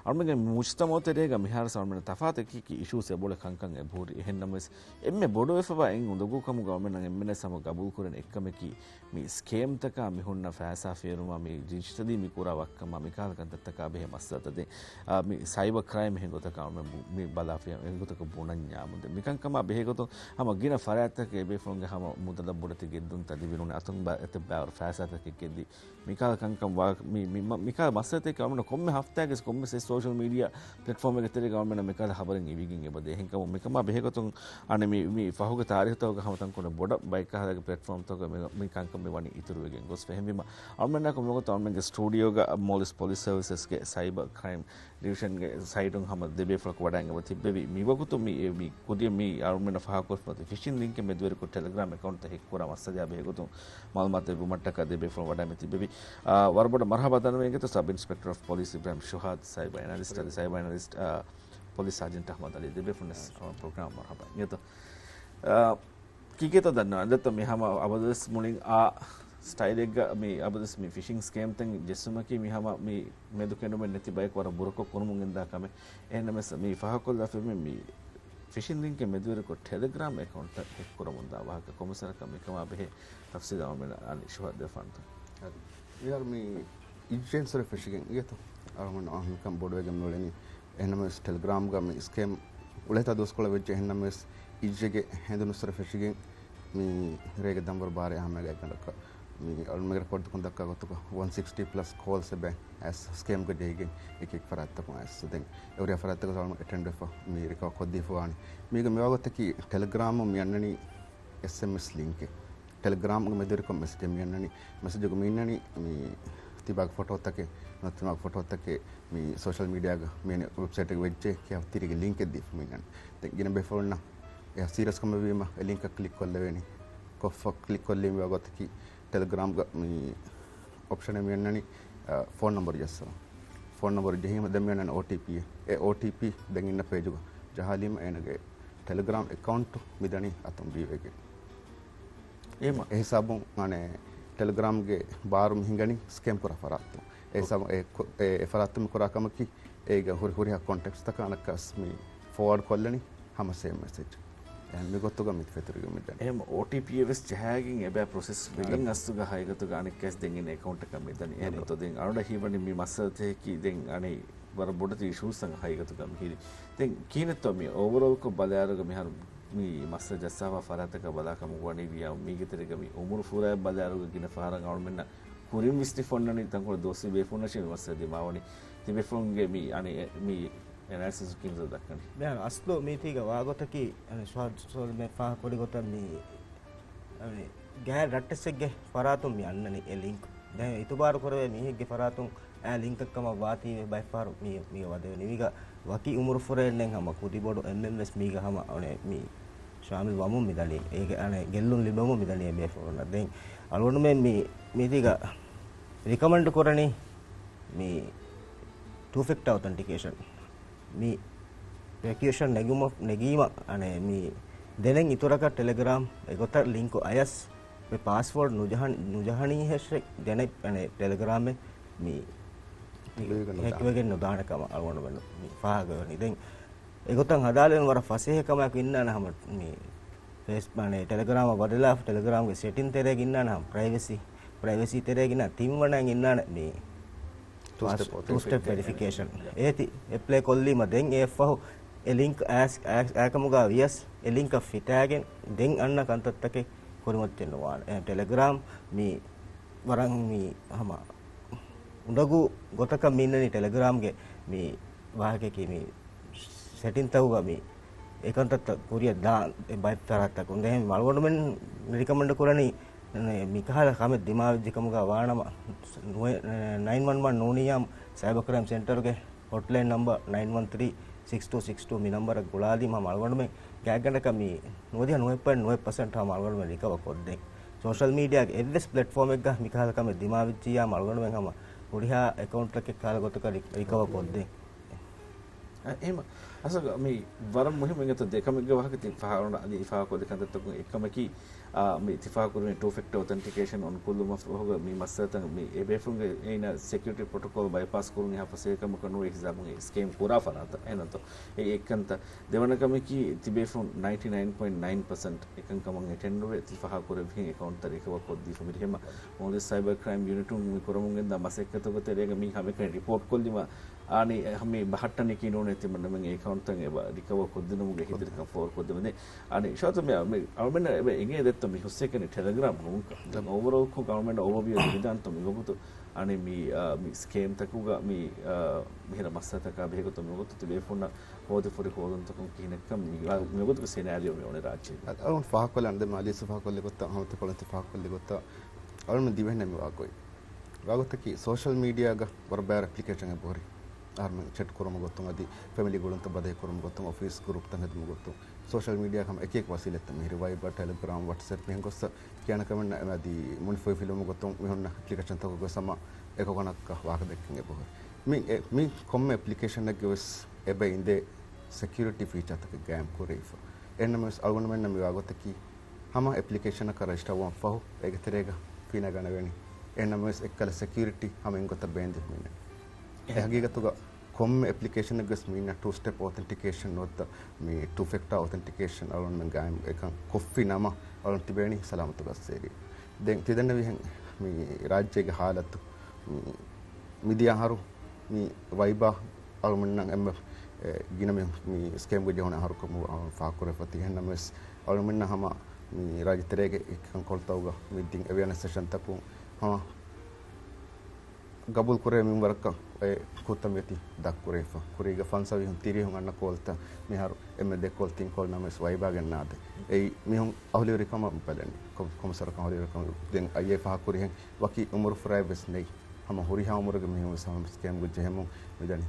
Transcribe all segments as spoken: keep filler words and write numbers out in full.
އަޅުމެންގެ މުޖްތަމަޢު ތެރޭގަ މިހާރު އަޅުމެންނަށް ތަފާތަކީ އިޝޫސް އެބޮޑަށް ކަންކަން އެބަހުރި. އެހެންނަމަވެސް އެންމެ ބޮޑުވެފަވާ އެއް އުނދަގޫކަމުގަ އަޅުމެންނަށް އެންމެންވެސް ހަމަ ގަބޫލުކުރަން އެއްކަމަކީ، މި ސްކޭމްތަކާ މި ހުންނަ ފައިސާ ފޭރުމާ، މި ޖިންސްތަދީ މި ކުރާ ވައްކަމާ، މިކަހަލަ ކަންތައްތަކާ ބެހޭ މައްސަލަތައް ދެން، އާ، މި ސައިބަ ކްރައިމް އެހެން ގޮތަކަށް އަޅުމެން ބު-، މި ބަލާފިޔާ އެހެން ގޮތަކަށް ބުނަންޏާމު ދެން. މިކަންކަމާ ބެހޭގޮތުން ހަމަ ގިނަ ފަރާތްތަކަށް އެބޭފުޅުންގެ ހަމަ މުދަލަށް ބޮޑެތި ގެއްލުންތައް ލިބި ނޫނީ އަތުން ބަ-، އެތައް ބައިވަރު ފައިސާތަކެއް ގެއްލި. މިކަހަލަ ކަންކަން ވާ-، މި-، މި-، މަ-، މިކަހަލަ މައްސަލަތަކެއް އަޅުމެން ކޮންމެ ހަފްތާގެ ކޮންމެސް ސޯޝަލް މީޑިއާ ޕްލެޓްފޯމެއްގެ ތެރޭގަ އަޅުމެންނަށް މިކަހަލަ ހަބަރެއް އިވިގެން އެބަދޭ. އެހެންކަމުން މިކަމާ ބެހޭގޮތުން އަނެއް މި، މި ފަހުގެ ތާރީހުތަކުގަ ހަމަ ތަންކޮޅެއް ބޮޑަށް ބައެއްކަހަލަގެ ޕްލެޓްފޯމްތަކުގަ މި، މި ކަންކަން މި ވަނީ އިތުރުވެގެން ގޮސްފަ. އެހެންވީމަ އަޅުމެންނާ ކޮންމެ ގޮތަށް އަޅުމެންގެ ސްޓޫޑިއޯގަ މޯލްޑިވްސް ޕޮލިސް ސަރވިސަސްގެ ސައިބަ ކްރައިމް ޑިވިޝަންގެ ސައިޓުން ހަމަ ދެބޭފުޅަކު ވަޑައިގެން އެބަ ތިއްބެވި. މިވަގުތު މި، މި ކުދި މި އަޅުމެންނަށް ފާހަގަކޮށްފަ ފިޝިން ލިންކެއް މެދުވެރިކޮށް ޓެލެގްރާމް އެކައުންޓްތައް ހެކް ކުރާ މައްސަލައާ ބެހޭގޮތުން މައުލޫމާތު ލިބުމަށްޓަކާ ދެބޭފުޅުން ވަޑައިގެން ތިއްބެވި. އާ، ވަރަށް ބޮޑަށް މަރުހަބާ ދަންނަވަން އިނގޭތޯ ސަބް އިންސްޕެކްޓަރ އޮފް ޕޮލިސް އިބްރާހިމް ޝުހާދް، ސައިބަ އެނަލިސްޓް އަދި ސައިބަ އެނަލިސްޓް، އާ، ޕޮލިސް ސާޖެންޓް އަޙްމަދު އަލީ ދެބޭފުޅުން ވެސް ޕްރޮގްރާމް މަރުހަބާ އިނގޭތޯ. އާ، ކީކޭތޯ ދަންނަވަން ދެއްތޯ މި ހަމަ އަބަދުވެސް މުޅިން އާ ސްޓައިލެއްގަ މި އަބަދުވެސް މި ފިޝިން ސްކޭމްތައް ޖެއްސުމަކީ މި ހަމަ މި މެދުކެނޑުމެއް ނެތި ބަޔަކު ވަރަށް ބުރަކޮށް ކުރަމުން ގެންދާ ކަމެއް. އެހެންނަމަވެސް މި ފާހަގަކޮށްލާފައިވީ މި ފިޝިން ލިންކެއް މެދުވެރިކޮށް ޓެލެގްރާމް އެކައުންޓްތައް ހެކް ކުރަމުންދާ ވާހަކަ ކޮންމެސް ވަރަކަށް މިކަމާ ބެހޭ ތަފްސީލް އަޅުމެން އަނި ޝުހާދް ދެފާންތަ. އަދި މިހާރު މި އިއްޒައިން ސޮރެ ފެށިގެން އިޔަތު އަޅުމެން އަހަންކަން ބޮޑުވެގެން މިއުޅެނީ. އެހެންނަމަވެސް ޓެލެގްރާމްގަ މި ސްކޭމް އުޅޭތާ ދުވަސްކޮޅެއް ވެއްޖެ. އެހެންނަމަވެސް އިއްޒަގެ ހެނދުނުސް ސޮރެ ފެށިގެން މި ރޭގެ ދަންވަރު ބާރަ އަހަންމެ ގާތްގަނޑަކަށް މި އަޅުމެންގެ ރެކޯޑްތަކުން ދައްކާ ގޮތުގަ ވަން ސިކްސްޓީ ޕްލަސް ކޯލްސް އެބަ އައިސް ސްކޭމްގަ ޖެހިގެން އެކި އެކި ފަރާތްތަކުން އައިސް ދެން އެ ހުރިހާ ފަރާތްތަކުން އަޅުމެން އެޓެންޑް ވެފަ މި ރިކަވަރ ކޮށްދީފަވާނެ. މީގެ މިވާގޮތަކީ ޓެލެގްރާމު މި އަންނަނީ އެސްއެމްއެސް ލިންކެއް. ޓެލެގްރާމްގެ މެދުވެރިކޮށް މެސެޖެއް މި އަންނަނީ. މެސެޖުގަ މި އިންނަނީ މި ތިބާގެ ފޮޓޯތަކެއް، ނުވަތަ ތިމާގެ ފޮޓޯތަކެއް މި ސޯޝަލް މީޑިއާގަ މި އަންނަ ވެބްސައިޓެއްގަ ވެއްޖެ ކިޔާ ތިރީގެ ލިންކެއް ދީފަ މި އިންނަނީ. ދެން ގިނަ ބޭފުޅުންނަށް އެހާ ސީރިއަސް ކަމެއް ވީމަ އެ ލިންކަށް ކްލިކް ކޮށްލެވޭނީ. ކޮށްފަ ކްލިކް ކޮށްލީމަ ވާގޮތަކީ ޓެލެގްރާމްގަ މި އޮޕްޝަނެއް މި އަންނަނީ، އަ، ފޯން ނަންބަރު ޖައްސަވާ. ފޯން ނަންބަރު ޖެހީމަ ދެން މި އަންނަނީ އޯޓީޕީއެއް. އެ އޯޓީޕީ ދެން އިންނަ ޕޭޖުގަ ޖަހާލީމަ އޭނަގެ ޓެލެގްރާމް އެކައުންޓު މި ދަނީ އަތުން ބީވެގެން. އެހެންވީމަ އެ ހިސާބުން އަނެއް ޓެލެގްރާމްގެ ބާރު މި ހިނގަނީ ސްކޭމް ކުރާ ފަރާތުން. އެ ހިސާބު އެ ކު-، އެ، އެ ފަރާތުން މި ކުރާ ކަމަކީ އޭގެ ހުރި-، ހުރިހާ ކޮންޓެކްޓްސްތަކަށް އަނެއްކާވެސް މި ފޯވާޑް ކޮށްލަނީ ހަމަ ސޭމް މެސެޖް. އެހެން މިގޮތުގަ މި ފެތުރިގެން މިދަނީ. އެހެން އޯޓީޕީއެއް ވެސް ޖަހާގެން އެބަ ޕްރޮސެސް ވެގެން އަސްލުގަ ހަގީގަތުގަ އަނެއްކާވެސް ދެން އިން އެކައުންޓަކަށް މިދަނީ. އެހެންތޯ ދެން އަޅުގަނޑަށް ހީވަނީ މި މައްސަލަތަކަކީ ދެން އަނެއް ވަރަށް ބޮޑެތި އިޝޫސްތައް ހަގީގަތުގަ މިހިރީ. ދެން ކިހިނެއްތޯ މި އޯވަރޯލްކޮށް ބަލާއިރުގަ މިހާރު މި މައްސަލަ ޖައްސާފާ ފަރާތަކަށް ބަލާކަމަށް ވަނީ ވިޔާ މީގެ ތެރޭގަ މި އުމުރު ފުރާއެއް ބަލާއިރުގަ ގިނަ ފަހަރަށް އަޅުމެންނަށް ކުރިން ވިސްނިފަ އޮންނަނީ ތަންކޮޅެއް ދުވަސްވީ ބޭފުޅުންނަށޭ މި މައްސަލަ ދިމާވަނީ. ތިބޭފުޅުންގެ މި އަނެއް މި އެނާލިސިސް ކިހިނެއްތޯ ދައްކަނީ؟ މިހާރު އަސްލު މީތީގަ ވާގޮތަކީ އަނެއް ސުހާދް ސޯލް މެ ފާހަގަކުރި ގޮތަށް މި އަނެއް ގާތް ރައްޓެއްސެއްގެ ފަރާތުން މި އަންނަނީ އެ ލިންކް. ދެން އިތުބާރު ކުރެވޭ މީހެއްގެ ފަރާތުން އާ ލިންކަށް ކަމަށް ވާތީވެ ބައެއްފަހަރު މީ، މީގަ ވަދެވެނީ. މީގަ ވަކި އުމުރުފުރެއެއް ނެތް ހަމަ ކުދިބޮޑު އެންމެންވެސް މީގަ ހަމަ އަނެއް މި ޝާމިލް ވަމުން މިދަނީ. އޭގެ އަނެއް ގެއްލުން ލިބެމުން މިދަނީ އެބޭފުޅުންނަށް. ދެން އަޅުގަނޑުމެން މި، މީތީގަ ރިކަމެންޑް ކުރަނީ މި ޓޫ ފެކްޓަ އޮތެންޓިކޭޝަން. މި ޕްރެކޭޝަން ނެގުމަށް، ނެގީމަ، އަނެއް މި ދެނެއް އިތުރަކަށް ޓެލެގްރާމް އެގޮތަށް ލިންކު އަޔަސް މި ޕާސްވޯޑް ނުޖަހަން، ނުޖަހަނީ ހެއްސެ ދެނެއް، އަނެއް ޓެލެގްރާމެއް މި ހެކްވެގެން ނުދާނެ ކަމަށް އަޅުގަނޑުމެން މި ފާހަގަވަނީ. ދެން އެގޮތަށް ހަދާލެވެން ވަރަށް ފަސޭހަ ކަމާއެކު އިންނާނެ ހަމަ މި ފޭސް، އަނެއް ޓެލެގްރާމަށް ބަދަލާފަ ޓެލެގްރާމްގެ ސެޓިން ތެރޭގަ އިންނާނެ ހަމަ ޕްރައިވެސީ، ޕްރައިވެސީ ތެރޭގަ އިންނާ ތިން ވަނައިން އިންނާނެ މި ޓޫ ސްޓެޕް އޮތެންޓިކޭޝަން. އޭތި އެޕްލައި ކޮށްލީމަ ދެން އެއަށްފަހު އެ ލިންކް އައިސް، އައިސް، އައިކަމުގަ ވިޔަސް އެ ލިންކަށް ފިތާގެން ދެން އަންނަ ކަންތައްތަކެއް ކުރިމަތިވެއްޖެ ނުވާނެ. އެ ޓެލެގްރާމް މި ވަރަށް މި ހަމަ އުނދަގޫ ގޮތަކަށް މި އިންނަނީ ޓެލެގްރާމްގެ މި ވާހަކައަކީ މި ސެޓިންތަކުގަ މި އެކަންތައްތައް ކުރިއަށް ދާ ބައެއް ފަރާތްތަކުން. އެހެން އަޅުގަނޑުމެން ރިކަމެންޑް ކުރަނީ މިކަހަލަ ކަމެއް ދިމާވެއްޖެ ކަމުގަ ވާނަމަ، ނުވެ-، ނައިން ވަން ވަން ނޫނިއްޔާމު ސައިބަ ކްރައިމް ސެންޓަރުގެ ހޮޓްލައިން ނަމްބަރ ނައިން ވަން ތްރީ ސިކްސް ޓޫ ސިކްސް ޓޫ މި ނަމްބަރަށް ގުޅާލީމަ ހަމަ އަޅުގަނޑުމެން ގާތްގަނޑަކަށް މި ނުވަދިހަ ނުވަ ޕޮއިންޓް ނުވަ ޕަސެންޓް ހަމަ އަޅުގަނޑުމެން ރިކަވަ ކޮށްދޭ. ސޯޝަލް މީޑިއާގެ އެއްވެސް ޕްލެޓްފޯމެއްގަ މިކަހަލަ ކަމެއް ދިމާވެއްޖިއްޔާ ހަމަ އަޅުގަނޑުމެން ހަމަ ހުރިހާ އެކައުންޓަކެއް ކަހަލަ ގޮތަކަށް ރި-، ރިކަވަ ކޮށްދޭ. އެ، އެހެން. އަސަގ، މި ވަރަށް މުހިއްމު އިނގޭތޯ ދެކަމެއްގެ ވާހަކަ ތި ފަހަރުން އަދި އިފާކޮށްލި ކަންތައްތަކުން އެއްކަމަކީ، އާ، މި ތިފާކުރުނީ ޓޫ ފެކްޓަ އޮތެންޓިކޭޝަން އޮންކޮށްލުމަށް ފަހުގަ މި މައްސަލަތައް މި އެބޭފުޅުންގެ އޭނަ ސެކިއުރިޓީ ޕްރޮޓޮކޯލް ބައިޕާސް ކުރުނީ ހަފަ ސޭކަމަކަށް ނޫން އެ ހިސާބުން ސްކޭމް ކުރާ ފަރާތަށް އެހެންތޯ؟ އެ އެއްކަންތައް. ދެވަނަ ކަމަކީ ތިބޭފުން ނައިންޓީ ނައިން ޕޮއިންޓް ނައިން ޕަސެންޓް އެކަންކަމަށް އެޓެންޑުވެ ތި ފަހާ ކުރެއްވިހެން އެކައުންޓްތައް ރިކަވަރ ކޮށްދީފަ. މިރިހެމަ މޯލްޑިވްސް ސައިބަރ ކްރައިމް ޔުނިޓުން މި ކުރަމުން ގެންދާ މަސައްކަތުގެ ތެރޭގަ މި ހަމައެކަނި ރިޕޯޓް ކޮށްލީމަ އާނީ ހަމީ ބަހައްޓަނީކީ ނޫނޭ ތިމަންނަމެން އެކައުންޓްތައް އެބަ ރިކަވަރ ކޮށްދިނުމުގެ ހިތިރިކަން ފޯރުކޮށްދެމެދެ. އަނެ ޝާތު މި، މި އަޅުމެންނަށް އެބަ އެނގޭ ދެއްތޯ މި ހުސްއެކަނި ޓެލެގްރާމް ނޫންކަން. ދެން އޯވަރޯލްކޮށް އަޅުމެންނަށް އޯވަރވިއު ދެވިދާނެތޯ މިވަގުތު އަނެ މި، އާ، މި ސްކޭމްތަކުގަ މި، އާ، މިހިރަ މައްސަލަތަކާ ބެހޭގޮތުން މިވަގުތު ތިބޭފުންނަށް ހޯދިފުރި ހޯދުންތަކުން ކިހިނެއްކަން މި، މިވަގުތުގެ ސެނާރިއޯ މި އޮންނަ ރާއްޖޭގަ. އަޅުން ފާހަގަކޮށްލަން ދެ މާލީސް ފާހަގަކޮށްލި ގޮތަށް ހަމަ ތިކޮޅަން ތި ފާހަގަކޮށްލި ގޮތަށް އަޅުން ދިވެހިންނަށް މި ވާގޮތް. ވާގޮތަކީ ސޯޝަލް މީޑިއާގަ ވަރަށް ބައިވަރު އެޕްލިކޭޝަން އެބަހުރި. އަހަރުމެން ޗެޓް ކުރުމުގެ ގޮތުން އަދި ފެމިލީ ގުޅުންތައް ބަދަހި ކުރުމުގެ ގޮތުން އޮފީސް ގްރޫޕްތައް ހެދުމުގެ ގޮތުން ސޯޝަލް މީޑިއާ ހަމަ އެކި އެކި ވަސީލަތްތައް މިހިރި ވައިބަރ، ޓެލެގްރާމް، ވަޓްސްއެޕް މިހެން ގޮއްސަ ކިޔާނެ ކަމެއް ނަ-، އަދި މުނިފޮތް ފިލުމުގެ ގޮތުން މިހުންނަ އެޕްލިކޭޝަންތަކުގެ ސަމާ އެކޮކަނަކަށް ވާހަކަ ދެއްކެން އެބަހުރި. މި އެ-، މި ކޮންމެ އެޕްލިކޭޝަނެއްގެ ވެސް އެބަ އިނދޭ ސެކިއުރިޓީ ފީޗާތަކެއް ގާއިމް ކުރެވިފަ. އެހެންނަމަވެސް އަޅުގަނޑުމެންނަށް މި ވާގޮތަކީ ހަމަ އެޕްލިކޭޝަނަކަށް ރަޖިސްޓާ ވުމަށް ފަހު އޭގެ ތެރޭގަ ފީ ނަގަނެވޭނެ. އެހެންނަމަވެސް އެއްކަލަ ސެކިއުރިޓީ ހަމަ އިން ގޮތަށް ބޭންދެވި މީނެ. އެ ހަގީގަތުގަ ކޮންމެ އެޕްލިކޭޝަނެއްގަސް މީނަ ޓޫ ސްޓެޕް އޮތެންޓިކޭޝަން ނުވަތަ މި ޓޫ ފެކްޓާ އޮތެންޓިކޭޝަން އަޅުގަނޑުމެން ގާއިމް އެކަން ކޮށްފި ނަމަ އަޅުގަނޑު ތިބޭނީ ސަލާމަތުގަ އައްސޭރި. ދެން ތިދެންނެވިހެން މި ރާއްޖޭގެ ހާލަތު މި މިދިޔަ އަހަރު މި ވައިބާ އަޅުމެންނަށް އެންމެ، އެ، ގިނަ މި، މި ސްކޭމްގެ ޖެހުނު އަހަރު ކަމުގަ އަޅުން ފާހަގަކުރެފަ. ތިހެންނަމަވެސް އަޅުމެންނަށް ހަމަ މި ރާއްޖެ ތެރޭގެ އެކި ކަންކޮޅުތަކުގަ މި ދިން އެވެއަނެސް ސެޝަންތަކުން ހަމަ ގަބޫލު ކުރޭ މިންވަރަކަށް އެ ކުށްތައް މިއޮތީ ދަށްކުރެވިފަ. ކުރީގަ ފަންސަވީހުން ތިރީހުން އަންނަ ކޯލްތައް މިހާރު އެންމެ ދެ ކޯލް ތިން ކޯލް ނަމަވެސް ވައިބާގެން ނާދޭ. އެއީ މީހުން އަހުލިވެރިކަމަށް ބަލަނީ. ކޮ-، ކޮމިސަރަކަށް އަހުލިވެރިކަމަށް ދެން އައްޔޭ ފާހަގަކުރިހެން ވަކި އުމުރު ފުރާއެއް ވެސް ނެތް. ހަމަ ހުރިހާ އުމުރުގެ މީހުން ވެސް ހަމަ ސްކޭމްގެ ޖެހެމުން މިދަނީ.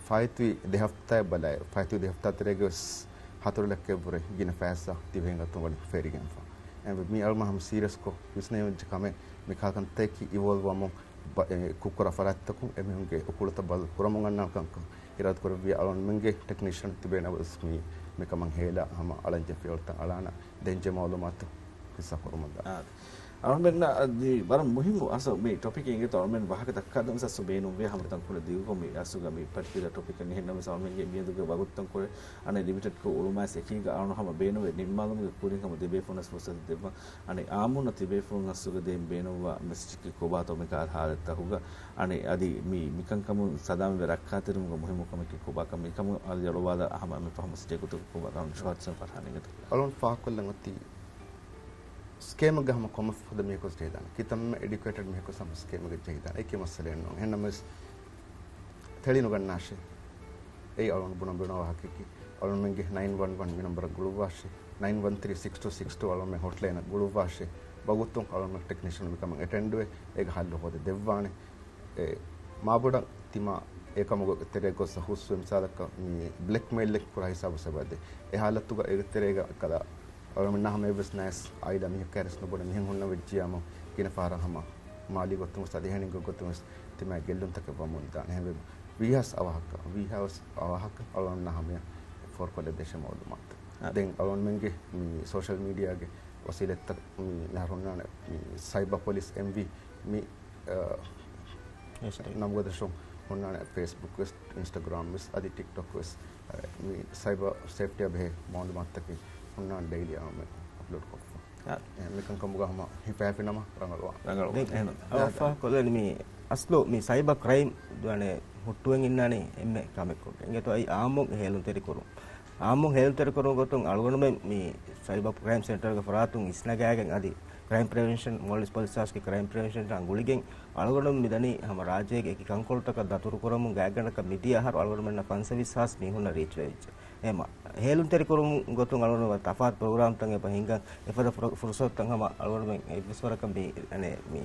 ފާއިތުވި ދެ ހަފްތާއެއް ބަލާއިރު، ފާއިތުވި ދެ ހަފްތާ ތެރޭގަ ވެސް ހަތަރު ލައްކައަށްވުރެ ގިނަ ފައިސާ ދިވެހިން އަތުން ވަނީ ފެރިގެންފަ. އެ މީ އަޅުމަ ހަމަ ސީރިއަސްކޮށް ވިސްނަން ޖެހޭ ކަމެއް މި ކަހަލަ ކަންތަކަކީ އިވޯލްވް ވަމުން ބަ-، އެ، ކުށްކުރާ ފަރާތްތަކުން އެމީހުންގެ އުކުޅުތައް ބަދަލު ކުރަމުން އަންނާނެ ކަންކަން އިރާދަކުރެއްވިއްޔާ އަޅުގަނޑުމެންގެ ޓެކްނީޝަން ތިބޭނަމަވެސް މި، މިކަމަށް ހޭލާ ހަމަ އަޅަންޖެހޭ ފިޔަވަޅުތައް އަޅާނަން. ދެން ޖެހޭ މައުލޫމާތު ހިއްސާ ކުރަމުންދާ. އާ. އަޅުމެންނަށް އަދި ވަރަށް މުހިއްމު އަސް މި ޓޮޕިކެއް އިނގޭތޯ އަޅުމެން ވާހަކަ ދައްކާ ދަންސަސް ބޭނުންވޭ ހަމަ ތަންކޮޅެއް ދިގުކޮށް މި އަސުގަ މި ޕަޓިކިއުލަރ ޓޮޕިކަށް. އެހެންނަމަވެސް އަޅުމެންގެ މިއަދުގެ ވަގުތު ތަންކޮޅެއް އަނެއް ލިމިޓެޑްކޮށް އުޅުމާއިސް އެކީގަ އަޅުން ހަމަ ބޭނުންވެ ނިންމާލުމުގެ ކުރިން ހަމަ ދެބޭފުޅުންނަށް ފުރުސަތު ދެއްވަން. އަނެއް އާއްމުންނަށް ތިބޭފުޅުން އަސްގަ ދޭން ބޭނުންވާ މެސެޖަކީ ކޮބާތޯ މި ކަހަލަ ހާލަތްތަކުގަ އަނެއް އަދި މި، މިކަންކަމުން ސަލާމަތްވެ ރައްކާތެރިވުމުގެ މުހިއްމު ކަމަކީ ކޮބާކަން މިކަމުން އަދި އަޅުވާލާ ހަމަ އެންމެ ފަހު މެސެޖެއް ގޮތުގަ ކޮބާ އަޅުން ޝުވާތްސަން ފަރްހާން އިނގޭތޯ. އަޅުން ފާހަގަކޮށްލަން އޮތީ ސްކޭމެއްގަ ހަމަ ކޮންމެ ފަދަ މީހަކުވެސް ޖެހިދާނެ. ކިތަންމެ އެޑިއުކޭޓެޑް މީހަކުވެސް ހަމަ ސްކޭމެއްގަ ޖެހިދާނެ. އެކި މައްސަލައެއް ނޫން. އެހެންނަމަވެސް ތެޅި ނުގަންނާށޭ. އެއީ އަޅުގަނޑު ބުނަން ބޭނުންވާ ވާހަކައަކީ އަޅުގަނޑުމެންގެ ނައިން ވަން ވަން މި ނަންބަރަށް ގުޅުއްވާށޭ. ނައިން ވަން ތްރީ ސިކްސް ޓޫ ސިކްސް ޓޫ އަޅުގަނޑުމެން ހޮޓްލައިނަށް ގުޅުއްވާށޭ. ވަގުތުން އަޅުގަނޑުމެން ޓެކްނީޝަން މިކަމަށް އެޓެންޑްވެ އޭގެ ހައްލު ހޯދެ ދެއްވާނެ. އެ މާބޮޑަށް ތިމާ އެކަމުގެ ތެރޭ ގޮސް ހުސްވެ މިސާލަކަށް މި ބްލެކްމެއިލްއެއް ކުރާ ހިސާބު ސަބަދެ. އެ ހާލަތުގަ އޭގެ ތެރޭގަ ކަލާ އަޅުމެންނާ ހަމަ އެއްވެސް ނަޔަސް އާއިލާ މީހަކާވެސް ނުބުނެ މިހެން ހުންނަ ވެއްޖިޔާމު ގިނަ ފަހަރަށް ހަމަ މާލީ ގޮތުން ވެސް އަދި އެހެނިން ގޮތުން ވެސް ތިމާ ގެއްލުންތަކެއް ވަމުން ދާނެ. އެހެންވެ ވީހާސް އަވަހަކަށް، ވީހާސް އަވަހަކަށް އަޅުމެންނާ ހަމަޔަށް ފޯރުކޮށްލައް ދޭށޭ މައުލޫމާތު. އާ. ދެން އަޅުމެންގެ މި ސޯޝަލް މީޑިއާގެ ވަސީލަތްތައް މި މިހާރު ހުންނާނެ މި ސައިބަ ޕޮލިސް އެމްވީ މި، އަ، އެސް ޓީ. ނަމުގަދަށުން ހުންނާނެ ފޭސްބުކް ވެސް، އިންސްޓަގްރާމް ވެސް، އަދި ޓިކްޓޮކް ވެސް، އަ، މި ސައިބަ ސޭފްޓީއާ ބެހޭ މައުލޫމާތުތަކެއް ހުންނާނެ ޑެއިލީ އަޅުމެން އަޕްލޯޑް ކޮށްފަ. އަ. އެ، މިކަންކަމުގަ ހަމަ ހިފައިފިނަމަ ރަނގަޅުވާނެ. ރަނގަޅުވާނެ. ދެން އެހެން. އަވަފާ ކޮށްލަނީ މި އަސްލު މި ސައިބަ ކްރައިމް ދުވަނެ ހުއްޓުވެން އިންނާނީ އެންމެ ކަމެއްކޮށްގެން. އިނގޭތޯ އައި އާއްމު ހޭލުންތެރިކުރުން. އާއްމު ހޭލުންތެރިކުރުމުގެ ގޮތުން އަޅުގަނޑުމެން މި ސައިބަ ކްރައިމް ސެންޓަރގެ ފަރާތުން އިސްނަގާގެން އަދި ކްރައިމް ޕްރިވެންޝަން، މޯލްޑިވްސް ޕޮލިސް ސާސްގެ ކްރައިމް ޕްރިވެންޝަން އަނގުޅިގެން އަޅުގަނޑު މިދަނީ ހަމަ ރާއްޖޭގެ އެކި ކަންކޮޅުތަކަށް ދަތުރުކުރަމުން ގާތްގަނޑަކަށް މިދިޔަ އަހަރު އަޅުގަނޑުމެންނަށް ފަންސަވީސް ހާސް މީހުންނަށް ރީޗްވެވިއްޖެ. އެހެން ހޭލުންތެރިކުރުމުގެ ގޮތުން އަޅުގަނޑު ތަފާތު ޕްރޮގްރާމްތައް އެބަ ހިންގަން އެފަދަ ފުރ-، ފުރުސަތުތައް ހަމަ އަޅުގަނޑުމެން އެއްވެސް ވަރަކަށް މި، އަނެ، މި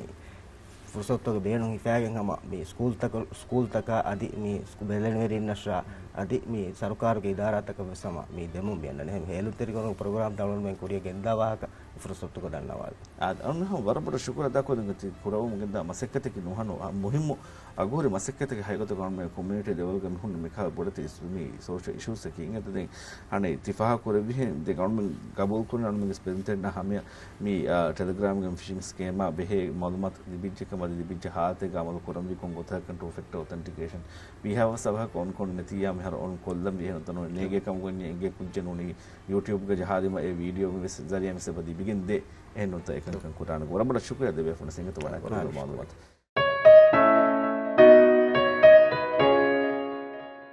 ފުރުސަތުގެ ބޭނުން ހިފާގެން ހަމަ މި ސްކޫލްތަކަށް، ސްކޫލްތަކާ އަދި މި ސްކޫ-، ބެލެނިވެރިންނަށާ އަދި މި ސަރުކާރުގެ އިދާރާތަކަށް ވެސް ހަމަ މި ދެމުން މި އަންނަނީ. އެހެން ހޭލުންތެރިކުރުމުގެ ޕްރޮގްރާމް އަޅުގަނޑުމެން ކުރިޔަށް ގެންދާ ވާހަކަ ފުރުސަތުގަ ދަންނަވާލި. އާދެ، އަންހަ ވަރަށް ބޮޑަށް ޝުކުރު އަދާކުރިން ތި ކުރައުމުގެންދާ މަސައްކަތަކީ ނުހަނު، އާ، މުހިއްމު އަގުހުރި މަސައްކަތެއް ހަގީގަތުގަ ކޮމިއުނިޓީ ލެވެލްގަ މި ހުންނަ މިކަހަލަ ބޮޑެތި މި ސޯޝަލް އިޝޫސްއަކީ. އިނގޭތަ ދެން އަނެއް ތި ފާހަގަކުރެއްވިހެން ދެން ގަވަރމެންޓް ގަބޫލުކުރި އަންމެންގެ ޕްރެޒިޑެންޓް ހަމަޔަށް މި، އާ، ޓެލެގްރާމްގެ ފިޝިން ސްކޭމާ ބެހޭ މައުލޫމާތު ލިބިއްޖެކަމަށް ލިބިއްޖެ ހާލަތެއްގަ އަމަލު ކުރަންވީ ކޮން ގޮތަކަށް ޓޫ ފެކްޓަ އޮތެންޓިކޭޝަން ވީހާވެސް އަވަހަކަށް އޮން ކޮން ނެތިއްޔާ މިހާރު އޮން ކޮށްލަން ވީ. އެހެން އޮތަނު ނޭގޭ ކަމުގަ އެނގޭ ކުއްޖެއް ނޫނީ ޔޫޓިއުބްގަ ޖަހާލީމަ އެ ވީޑިއޯ މިވެސް ޒަރީއާ މިސް އެބަ ލިބިގެން ދޭ. އެހެން ނުވަތަ އެކަންކަން ކުރާނެ ވަރަށް ބޮޑަށް ޝުކުރިއްޔާ ދެބޭފުޅުން ސިނގަތު ވަޑައި ކުރެއްވި މައުލޫމާތު.